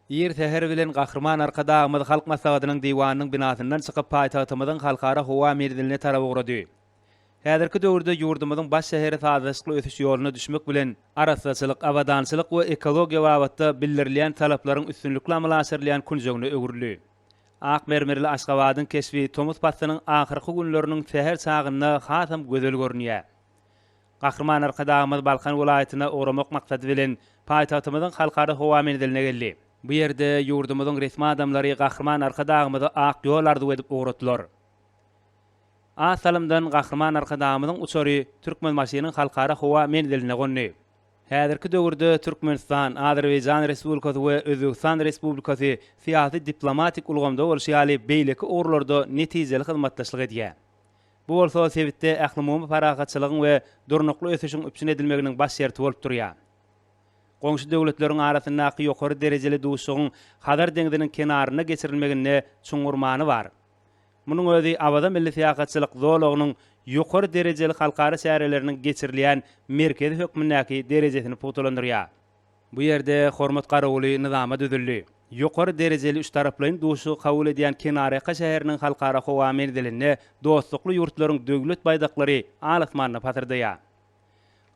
Ir säher bilen Gahryman Arkadagymyz Halk Maslahatynyň Diwanynyň binasyndan çykyp, paýtagtymyzyň Halkara howa menziline tarap ugrady. Häzirki döwürde ýurdumyzyň baş şäheri sazlaşykly ösüş ýoluna düşmek bilen, arassaçylyk, abadançylyk we ekologiýa babatda bildirilýän talaplaryň üstünlikli amala aşyrylýan künjegine öwrüldi. Ak mermerli Aşgabadyň keşbi tomus paslynyň ahyrky günleriniň säher çagynda hasam gözel görünýär. Gahryman Arkadagymyz Balkan welaýatyna ugramak maksady bilen, paýtagtymyzyň Halkara howa menziline geldi. Bu ýerde ýurdumyzyň resmi adamlary Gahryman Arkadagymyza ak ýol arzuw edip ugratdylar. Az salymdan Gahryman Arkadagymyzyň uçary Türkmenbaşynyň Halkara howa menziline gondy. Häzirki döwürde Türkmenistan, Azerbaýjan Respublikasy we Özbegistan Respublikasy syýasy-diplomatik ulgamda bolşy ýaly beýleki ugurlarda netijeli hyzmatdaşlyk edýär. Bu bolsa sebitde ählumumy parahatçylygyň we durnukly ösüşiň üpjün edilmeginiň baş şerti bolup durýar. Goňşy döwletleriň arasyndaky ýokary derejeli duşuşygyň Hazar deňziniň kenarynda geçirilmeginde çuňňur many bar. Munuň özi Awaza milli syýahatçylyk zolagynyň ýokary derejeli halkara çäreleriniň geçirilýän merkezi hökmündäki derejesini pugtalandyrýar. Bu ýerde hormat garawuly nyzama düzüldi. Ýokary derejeli üçtaraplaýyn duşuşygy kabul edýän kenarýaka şäheriniň halkara howa menzilinde dostlukly ýurtlaryň döwlet baýdaklary al-asmanda pasyrdaýar.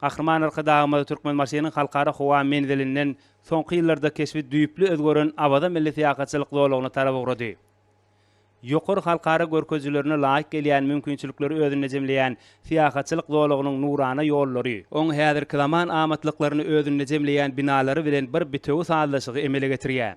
Gahryman Arkadagymyz Türkmenbaşynyň halkara howa menzilinden soňky ýyllarda keşbi düýpli özgeren Awaza milli syýahatçylyk zolagyna tarap ugrady. Ýokary halkara görkezijilerine laýyk gelýän mümkinçilikleri özünde jemleýän syýahatçylyk zolagynyň nurana ýollary, oň häzirki zaman amatlyklaryny özünde jemleýän binalary bilen bir bitewi sazlaşygy emele getirýär.